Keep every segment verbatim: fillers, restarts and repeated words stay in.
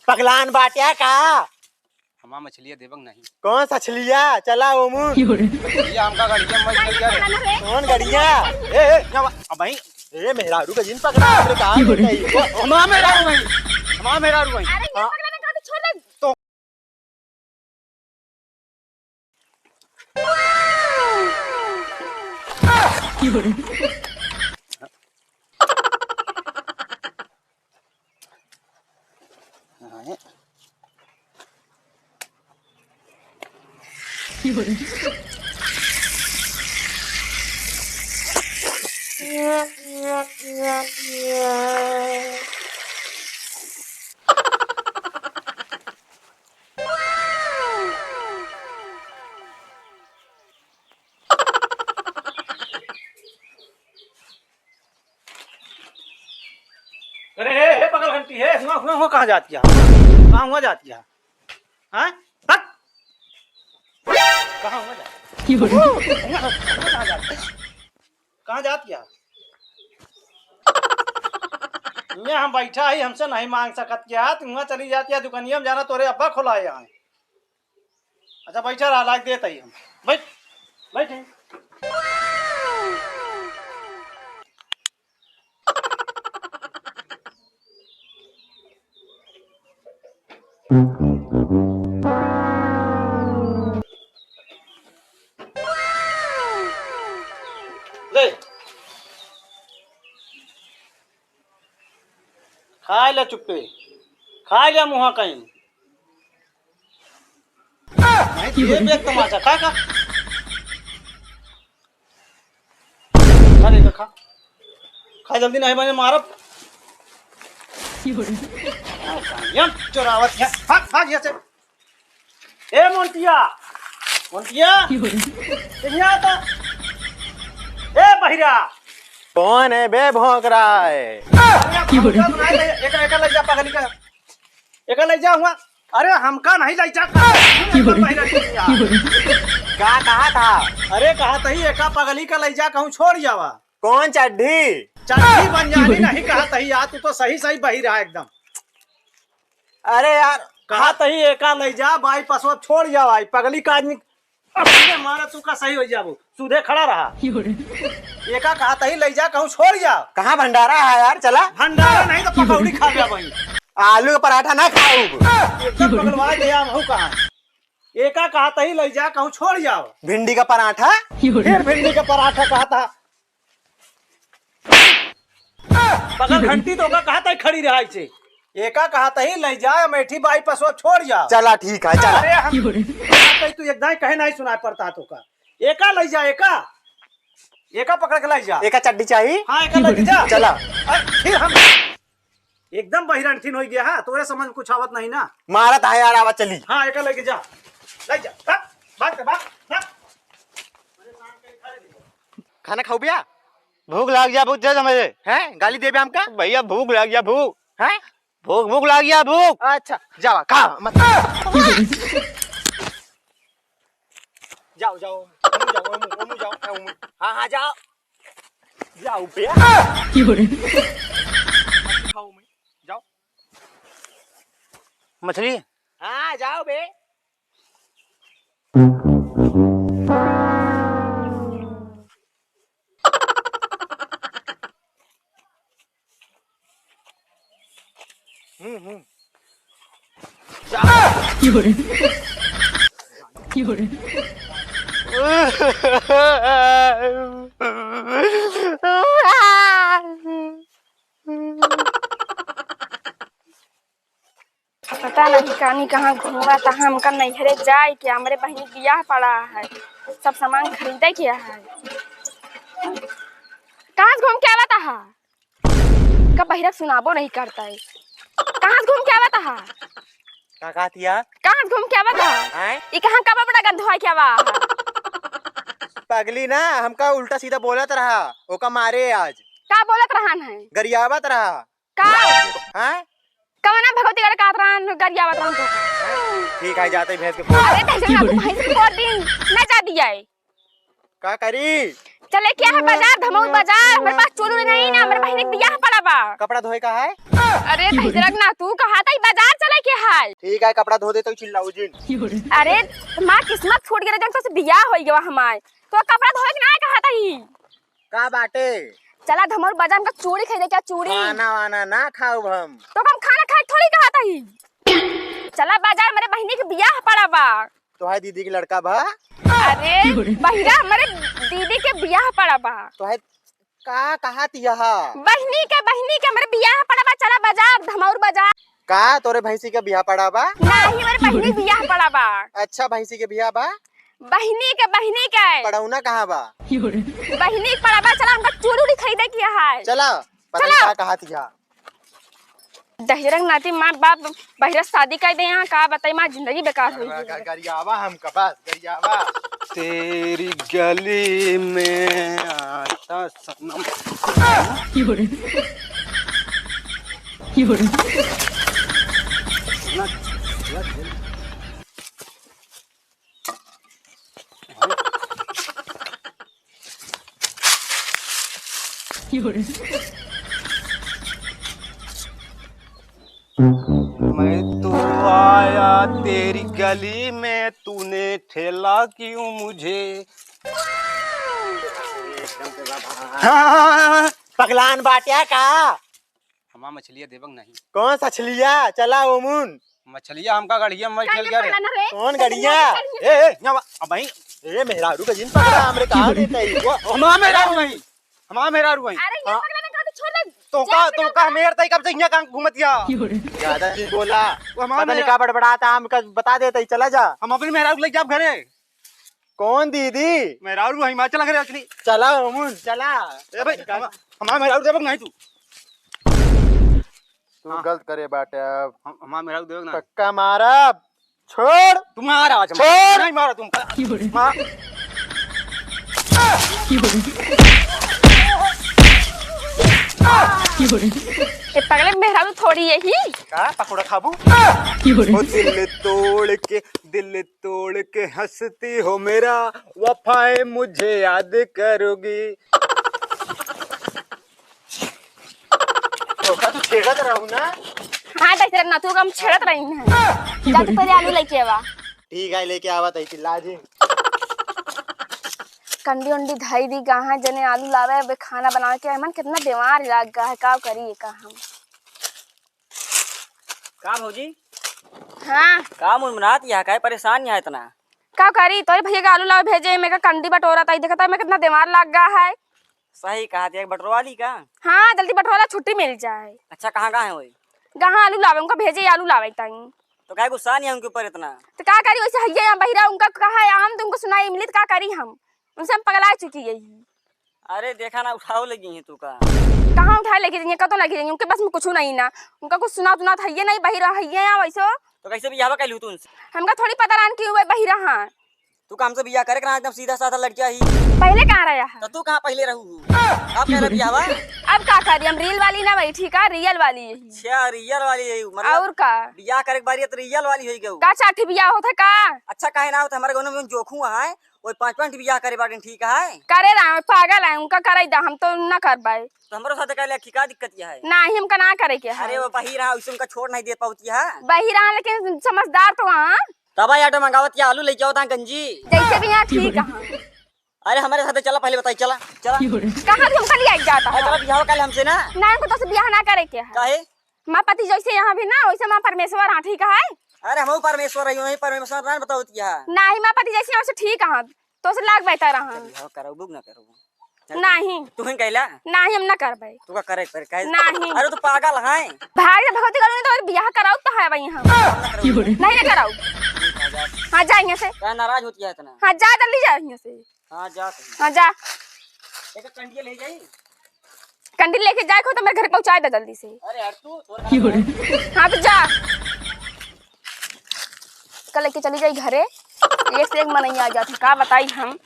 पगलान बाट्या का? हमार मछलिया देबक नहीं। कौन सा छलिया? चला ओमू। ये हमका गड़िया मत चल जा रे। कौन गड़िया? ए, ए, क्या बा-, अब भाई। ए, मेहरारू का जिन पकड़ा, हमरे कहा नहीं चाहिए। हमार मेहरारू भाई। हमार मेहरारू भाई। अरे, ये हाँ। पकड़ा ना, कहा तो छोड़ दे। तो अरे, हे, हे, पगल घंटी, हे, हुआ, हुआ, हुआ, कहाँ जात गया? कहाँ हुआ जात गया? हाँ? हट! कहाँ हुआ जात? हुआ, हुआ, कहाँ जात गया? कहाँ जात गया? हियाँ हम बैठा ही, हमसे नहीं माँग सकत क्या? तू हुआ चली जात या दुकनिया में जाना, तोरे अब्बा खोलाए आए। अच्छा, बैठा रहा, लाग देत ही हम। बैठ, बैठ। ले। खाइ ले चुप्पे, खाइ ले मुँहा कहीं। नहीं, ये भी एक तमाचा, खा, खा। खा रे, खा। खा जल्दी, नहीं बने मारब। ये चोरावत है, भाग, भाग यहाँ से। ए मोंटिया, मोंटिया, यहाँ आ तो। ए बहिरा। कौन है बे भौंक रहा है? अरे, हम सब नहीं ले, एका, एका ले जा पगली का। एका ले जा हुआ। अरे, हमका नहीं ले जा। का कहा था? अरे, कहा तही एका पगली का ले जा, कहूँ छोड़ जावा। कौन चड्ढी? चड्ढी बनियानी नहीं कहा तही यार, तू तो सही सही बहिरा एकदम। अरे यार, कहा तही एका ले जा, बाईपास छोड़ जावा, पगली का आदमी अपने मारा तू का सही हो जाबो, सीधे खड़ा रहा। एका कहा तही ले जा, कहूँ छोड़ जा। कहाँ भंडारा है यार, चला। भंडारा नहीं तो पकौड़ी खा गया वहीं। आलू का पराठा ना खाऊब। एकदम पगलवा दे, हम हूँ कहाँ। एका कहा तही ले जा, कहूँ छोड़ जाओ। भिंडी का पराठा? फिर भिंडी का पराठा कहा था। पगल घंटी तो का कहा तही खड़ी रहा इसे। एका कहा तही ले जा, अमेठी बाईपास छोड़ जा। चला ठीक है, चला। अरे हम तू एकदम कहे नहीं सुनाई पड़ता तो का। एका ले जा, एका। एका पकड़ के ले जा। एका चड्ढी चाहिए? हाँ, एका लेके जा। चला। अरे, फिर हम एकदम बहिरंठीन हो गया है, तोरे समझ में कुछ आवत नहीं ना। मारत है यार, आवा चली। हाँ, एका लेके जा। ले जा। भाग, भाग, भाग, भाग। खाना खाऊ भैया? भूख लाग गया, भूख दे दो मुझे। हैं? गाली देबे हमका? भैया, भूख लाग गया, भूख। हैं? भूख, भूख लाग गया, भूख। अच्छा, जावा, खा, मत। जाओ, जाओ, ओमू जाओ, ओमू, ओमू जाओ, ए, ओमू। हाँ, हाँ, जाओ। जाओ बे। खाओ मैं। जाओ। मछली? हाँ, जाओ बे। हम्म, हम्म। पता नहीं कानी कहाँ घूमा था, हमका नैहरे जाए के, हमरे बहिनी बियाह पड़ा है, सब सामान खरीदे के है। कहाँ से घूम के आवा था? का बहिरक सुनाबो नहीं करता है। कहाँ से घूम के आवा था? का कहतिया? कहाँ से घूम के आवा था? आय? ई कहाँ का बड़ा गंधवा के आवा? पगली ना, हमका उल्टा सीधा बोलत रहा, ओका मारे आज। का बोलत रहन है? गरियावत रहा। का? हाँ? कवना भगवती गढ़ का रहन, गरियावत रहन तो? ठीक है, जाते ही भैंस के फोड़। अरे, तैसे ना तू भैंस के फोड़ दिन, ना जा दिया है। का करी? चले क्या है बाजार, धमऊ बाजार? हमरे पास चोलू नहीं ना, हमरे बहिनी के बियाह पड़ा बा। कपड़ा धोए का है? अरे, तैसे रख ना, तू कहा था बाजार चले के ठीक है, कपड़ा धो देता हूँ, चिल्लाऊ जिन। अरे, हमार किस्मत फूट गया, जब तोसे बियाह होई गवा हमार, तो कपड़ा धोए के ना कहा था ही। का बाटे? चला धमौर बाजार में चूड़ी खरीदे, क्या चूड़ी? खाना वाना ना खाउब हम। तो हम खाना खाए थोड़ी कहा था ही। चला बाजार, मेरे बहिनी के बियाह पड़ा बा। तोहार दीदी के लड़का बा? अरे बहिरा, हमरे दीदी के बियाह पड़ा बा। तोहार का कहा तिया हा? बहिनी के, बहिनी के हमरे बियाह पड़ा बा, चला बाजार, धमौर बाजार। का तोरे भैंसी के बियाह पड़ा बा? नाही, हमरे बहिनी के बियाह पड़ा बा। अच्छा, भैंसी के बियाह बा? बहिनी के, बहिनी के। पड़ौना कहाँ बा? बहिनी के पड़ा बा, चला हमका चूड़ी उड़ी खरीदे के है। चला, पता चला। नहीं का कहा तिया। दहिजरा के नाती माँ बाप बहिरा शादी कर दे यहाँ, का बताई माँ, जिंदगी बेकार हो गई। गरियावा हमका बस, गरियावा। तेरी गली में आता सनम। मैं तो आया तेरी गली में, तूने ठेला क्यों मुझे। हाँ, पगलान बाट्या का? हमार मछलिया देबक नहीं। कौन सा छलिया? चला ओमुन। मछलिया हमका गड़िया में खेल गया रे। कौन गड़िया? ए, ए, यहाँ बा-, अब भाई। ए, मेहरारू का जिन पकड़ा, हमरे कहा देता ही। वो हमार मेहरारू भाई। हमार मेहरारू भाई। अरे, ये हाँ। पगला ने कहा तो छोड़ दे। तो का, तो का मेहर तई कब से यहाँ कहाँ घूमत गया? ज्यादा चीज बोला। वो हमार पता नहीं मेहरा- का बड़बड़ाता, हमका बता देता ही, चला जा। हम अपनी मेहरारू लेके जाब घरे। कौन दीदी? मेहरारू है, माँ चला घरे अपनी। चला ओमुन, चला। ए भाई, हम, हमार मेहरारू देबक नहीं तू। तू हाँ। गलत करे बाटे अब। हम, हमार मेहरारू देबक ना। पक्का मारब। छोड़। तू मार आज हम। छोड़। नहीं मारा तुम। मार। ए पगले मेहरारू थोड़ी यही। का पकोड़ा खाबू? ओ दिल तोड़ के, दिल तोड़ के हंसती हो मेरा, वफाएं मुझे याद करोगी। तो का तू छेड़त रहू ना? हाँ, दहिजरा ना, तू हम छेड़त रही है। जा तू पहले आलू लेके आवा। ठीक है, लेके आवा तई चिल्ला जी। कंडी उंडी धई दी, कहाँ जने आलू लावे, अबे खाना बनावे के, मन कितना बीमार लग गया है, का करी का हम। का भौजी? हाँ। का मुनमुनात यहाँ, काहे परेशान यहाँ इतना? का करी, तोरे भैया के आलू लावे भेजे, मैं का कंडी बटोरा ताई, देखता मैं कितना बीमार लग गया है। सही कहा, देख बटोरवा ली का? हाँ, जल्दी बटोरा, छुट्टी मिल जाए। अच्छा, कहाँ, कहाँ है वही? कहाँ आलू लावे, उनका भेजे आलू लावे ताई। तो काहे गुस्सा नहीं है उनके ऊपर इतना? तो का करी, वैसे हइये यहाँ बहिरा, उनका कहा है, हम तुमको सुनाई मिली, तो का करी हम? उनसे हम पगला चुकी है। अरे देखा ना, उठाओ लगी हैं तू का। कहाँ उठाए लेके जाइए, कतो लेके जाइए, उनके पास में कुछ नहीं ना। उनका कुछ सुना तुना था, ये नहीं बहिरा है, ये यहाँ वैसो। तो कैसे बियाह कैलू तू उनसे? हमका थोड़ी पता रहन कि वो बहिरा हाँ। तू का हमसे बियाह करे के ना, एकदम सीधा साधा लड़किया ही। पहले कहाँ रहा है? तो तू कहाँ पहले रहू? अब कह रहा बियाह? अब का करी, हम रील वाली ना बैठी का, रियल वाली है। अच्छा, रियल वाली है, मतलब और का? बियाह करे के बारी है तो रियल वाली हो गई। का चाठी बियाह होता का? अच्छा, काहे ना होता, हमारे गाँव में जोखू है, वो पाँच पाँच बियाह करे बाटे, ठीक है? करे रहा, पागल है, उनका करे दा, हम तो ना करबे। तो हमरो साथे कहले कि का दिक्कत है? नाही, हमका ना करे के है। अरे वो बहिरा, उसे उनका छोड़ नहीं दे पावती है। बहिरा, लेकिन समझदार तो हाँ। तब आई ऑटो मंगावत या आलू लेके आवत हाँ गंजी। जैसे भी यहाँ ठीक है। अरे हमारे साथे चला, पहले बताई, चला, चला। कहाँ भी हमका लिया जाता अरे है? चला, बियाह काले हमसे ना। ना, हमको तो से बियाह ना करे के है। काहे? माँ पति जैसे यहाँ भी ना, वैसे माँ परमेश्वर हाँ, ठीक है? अरे हम परमेश्वर रही, वही परमेश्वर ना बताओ क्या? नाही, माँ पति जैसे यहाँ से ठीक है, तो से लाग बेहतर रहा। बियाह करबू कि ना करबू? नहीं। तू ही कहला? नाही, हम ना करबे। तू का करे, करे, काहे? नाही। अरे तू पागल है। भाग जा, भगवती करो नहीं तो बियाह कराओ तो है भाई हम। नहीं ना कराओ। हाँ, जा यहाँ से। क्या नाराज होती है इतना? हाँ, जा, जल्दी जा यहाँ से। हाँ, जा सही। हाँ, जा। एक कंडिया ले जाई। कंडी लेके जाए को तो मेरे घर पहुँचा दे जल्दी से। अरे हट तू, तोर हाँ, तो जा। कल लेके चली जाई घरे। एक से एक मनई आ जात है, का बताई हम।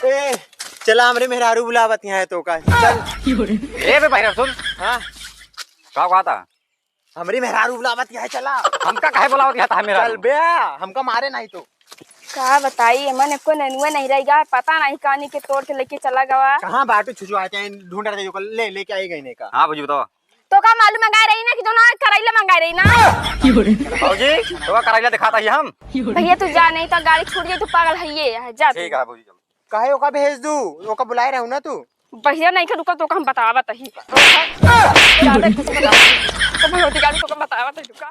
ए, चला हमरे मेहरारू बुलावत यहाँ है तो का। चल। ए बे भैरव सुन। हाँ। का कहा था? हमरी मेहरारू बुलावत है, चला। हमका काहे बुलावत है, ता मेहरारू? चल बे, हमका मारे नहीं तो। का बताई, एमन एको नेनुआ नहीं रह गया, पता नहीं कानी के तोड़ के लेके चला गवा। कहाँ बाटू छुछुआते हैं, ढूंढ रहे हो, ले, लेके आई गई ने का। हाँ भौजी बताओ। तो का मालूम मंगाए रही ना कि जो ना अरे ना। भौजी, तोका कराइला दिखाता ही हम। भैया तू जा, नहीं तो गाड़ी छूट जाई, तू पागल है ये, जा तू। ठीक है भौजी, चलो। काहे ओका भेज दू, ओका बुलाए रहू ना तू। भैया नहीं के रुका, तोका हम बतावत ही। ज्यादा कुछ बतावत ही। तो भैया गाड़ी तोका बतावत ही, रुका।